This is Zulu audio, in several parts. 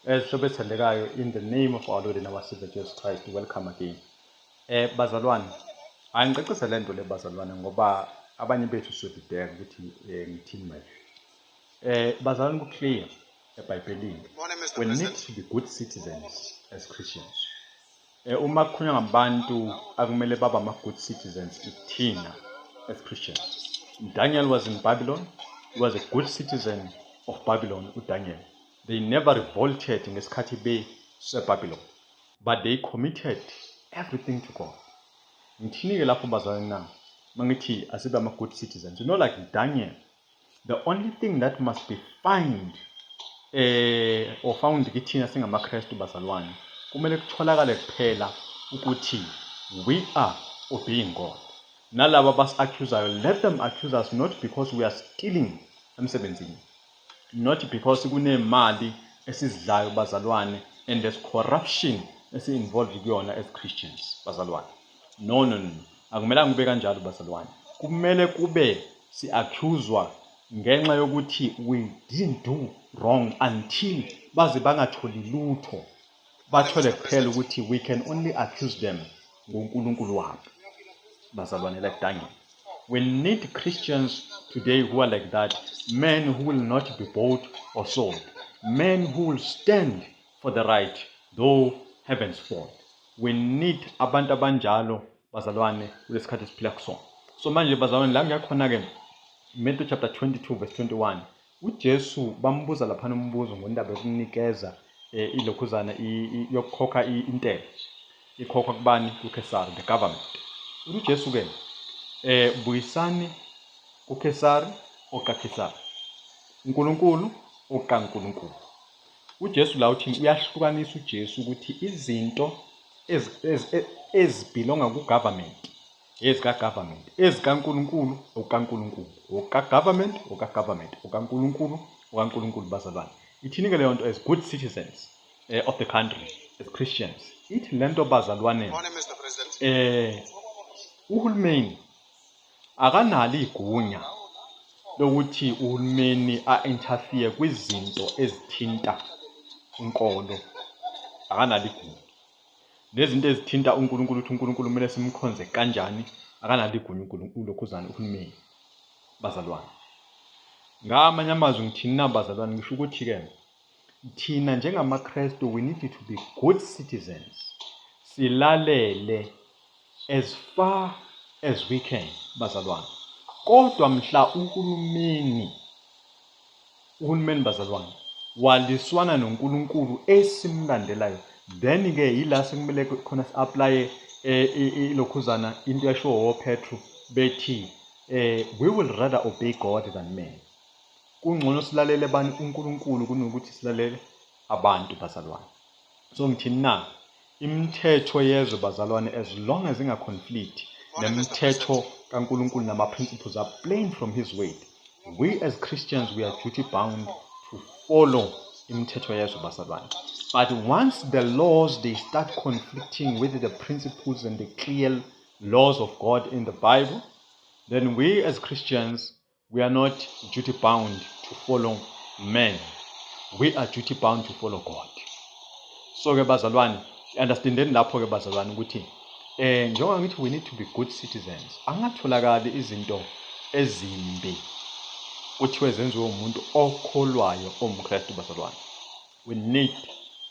Zihlobo ezithandekayo, in the name of our Lord and our Savior Jesus Christ, welcome again. Bazalwane, angicacise le nto le, bazalwane, ngoba abanye bethu siyodideka ukuthi ngithini manje. Bazalwane, ku-clear eBhayibhelini. Morning, Mr. We need President. To be good citizens as Christians. Uma kukhulunywa ngabantu akumele babe ama-good citizens, ithina as Christians. Daniel was in Babylon. He was a good citizen of Babylon, uDaniel. They never revolted ngesikhathi beseBabylon, but they committed everything to God. Ngithini-ke lapho, bazalwane, na? Mangithi asibe ama-good citizens. Like Daniel, the only thing that must be find or found kithina singamaKristu, bazalwane, kumele kutholakale kuphela ukuthi we are obeying God. Nalabo abasi-accusayo, let them accuse us not because we are stealing emsebenzini, not because kunemali esizidlayo, bazalwane, and there's corruption esi-involved kuyona as Christians, bazalwane. No, no, no, akumelanga kube kanjalo, bazalwane. Kumele kube si-accuswa ngenxa yokuthi we didn't do wrong until baze bangatholi lutho, bathole kuphela ukuthi we can only accuse them ngoNkulunkulu wabo, bazalwane, like Daniel. We need Christians today who are like that, men who will not be bought or sold, men who will stand for the right though heavens fall. We need abantu abanjalo, bazalwane, kulesikhathi esiphila kusona. So manje, bazalwane, la ngiyakhona-ke, Matthew chapter 22 verse 21, uJesu bambuza laphana umbuzo ngondaba yokunikeza ilokhuzana yokukhokha intela. Ikhokhwa kubani? KuKhesari, the government. Uthi uJesu-ke, buyisani kuKhesari okaKhesari, uNkulunkulu okaNkulunkulu. UJesu la uthini? Uyahlukanisa uJesu ukuthi izinto ezibelonga ku-government ezika-government, ezikaNkulunkulu okaNkulunkulu, oka-government oka-government, okaNkulunkulu okaNkulunkulu, bazalwane. Ithini-ke leyo nto as good citizens of the country, as Christians? Ithi le nto, bazalwane, Morning, Mr. President. Uhulumeni akanalo igunya lokuthi uhulumeni a-interfere kwizinto ezithinta inkolo. Akanalo igunya nezinto ezithinta uNkulunkulu, ukuthi uNkulunkulu kumele simkhonze kanjani. Akanalo igunya uNkulunkulu lokhuzana uhulumeni, bazalwane. Ngamanye amazwi ngithini na, bazalwane? Ngisho ukuthi-ke thina njengamaKristu, we need to be good citizens, silalele as far as we can, bazalwane. Kodwa mhla uhulumeni, bazalwane, waliswana noNkulunkulu esimlandelayo, then ke yila sekumele khona si-applye ilokhuzana, into yashiwo oPetru bethi, "We will rather obey God than men." Kungcono silalele bani? UNkulunkulu, kunokuthi silalele abantu, bazalwane. So ngithini na? Imithetho yezwe, bazalwane, as long as inga-conflict nemithetho kaNkulunkulu nama-principles are plain from his word, we as Christians, we are duty bound to follow imithetho yezwe, bazalwane. But once the laws, they start conflicting with the principles and the clear laws of God in the Bible, then we as Christians, we are not duty bound to follow men, we are duty bound to follow God. So ke, bazalwane, understandeni lapho ke, bazalwane, ukuthi njengoba ngithi we need to be good citizens, angatholakali izinto ezimbi kuthiwe zenziwe umuntu okholwayo omKristu, bazalwane. We need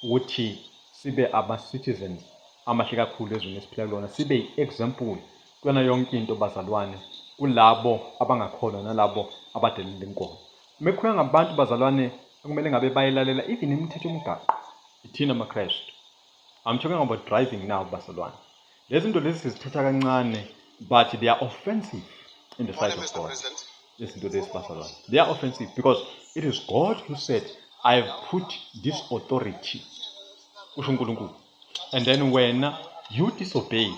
ukuthi sibe ama-citizens amahle kakhulu ezweni esiphila kulona, sibe i-example kuyona yonke into, bazalwane, kulabo abangakholwa nalabo abadelela inkolo. Mekukhulunywa ngabantu, bazalwane, okumele ngabe bayilalela even imithetho yomgaqo, ithina amaKristu. I'm talking about driving now, bazalwane. Lezi zinto lezi sizithatha kancane, but they are offensive in the sight Morning, of Mr. God. President. Lezi zinto lezi, bazalwane, they are offensive because it is God who said, "I have put this authority," kusho uNkulunkulu, and then wena you disobey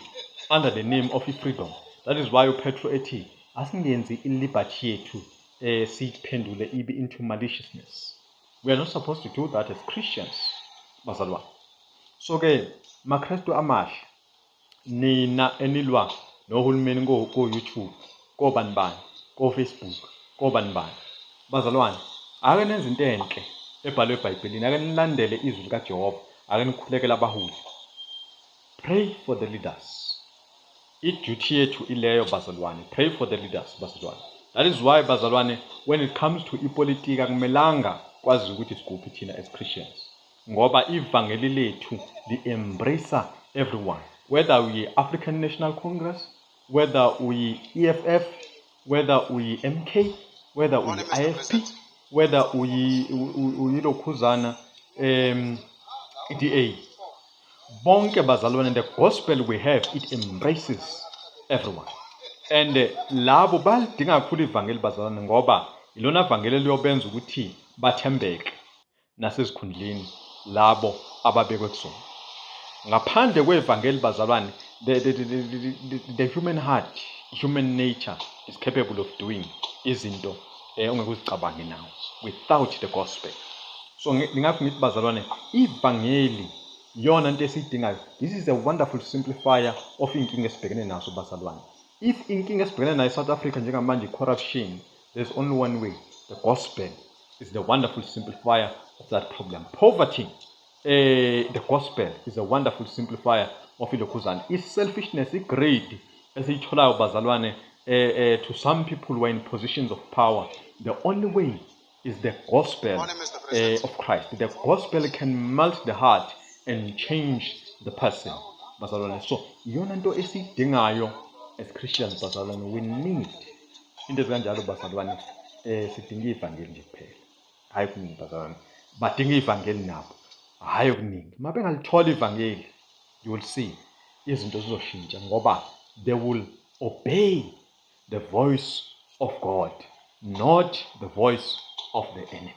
under the name of freedom. That is why uPetro ethi asingenzi i-liberty yethu siyiphendule ibe into maliciousness. We are not supposed to do that as Christians, bazalwane. So ke, maKristu amahle, nina enilwa nohulumeni ko-YouTube, kobani bani, ko-Facebook, kobani bani, bazalwane, ake nenze into enhle. Ebhalwe eBhayibhelini, ake nilandele izwi likaJehova, ake nikhulekele abaholi. Pray for the leaders. I-duty yethu ileyo, bazalwane. Pray for the leaders, bazalwane. That is why, bazalwane, when it comes to ipolitika, kumelanga kwazi ukuthi sikuphi thina as Christians, ngoba ivangeli lethu li-embrace everyone, whether uyi-African National Congress, whether uyi-EFF, whether uyi-MK, whether uyi-IFP, whether uyilokhuzana i-DA, bonke, bazalwane, the gospel we have, it embraces everyone. And labo balidinga kakhulu ivangeli, bazalwane, ngoba ilona vangeli eliyobenza ukuthi bathembeke nasezikhundleni labo ababekwe kuzona. Ngaphandle kwevangeli, bazalwane, the human heart, human nature is capable of doing izinto ongeke uzicabange nawo without the gospel. So ngingakho ngithi, bazalwane, ivangeli iyona nto esiyidingayo. This is a wonderful simplifier of inkinga esibhekene nazo, bazalwane. If inkinga esibhekene nayo e-South Africa njengamanje i-corruption, there's only one way: the gospel is the wonderful simplifier of that problem. Poverty, the gospel is a wonderful simplifier of ilokhuzana. I-selfishness, i-greed esiyitholayo, bazalwane, to some people who are in positions of power, the only way is the gospel Morning, Mr. President. Of Christ. The gospel can melt the heart and change the person, bazalwane. So iyona nto esiyidingayo as Christians, bazalwane. We need into ezikanjalo, bazalwane. Sidinga ivangeli nje kuphela, hayi kuningi, bazalwane. Badinga ivangeli nabo, hhayi okuningi. Uma bengalithola ivangeli, you will see izinto zizoshintsha, ngoba they will obey the voice of God, not the voice of the enemy.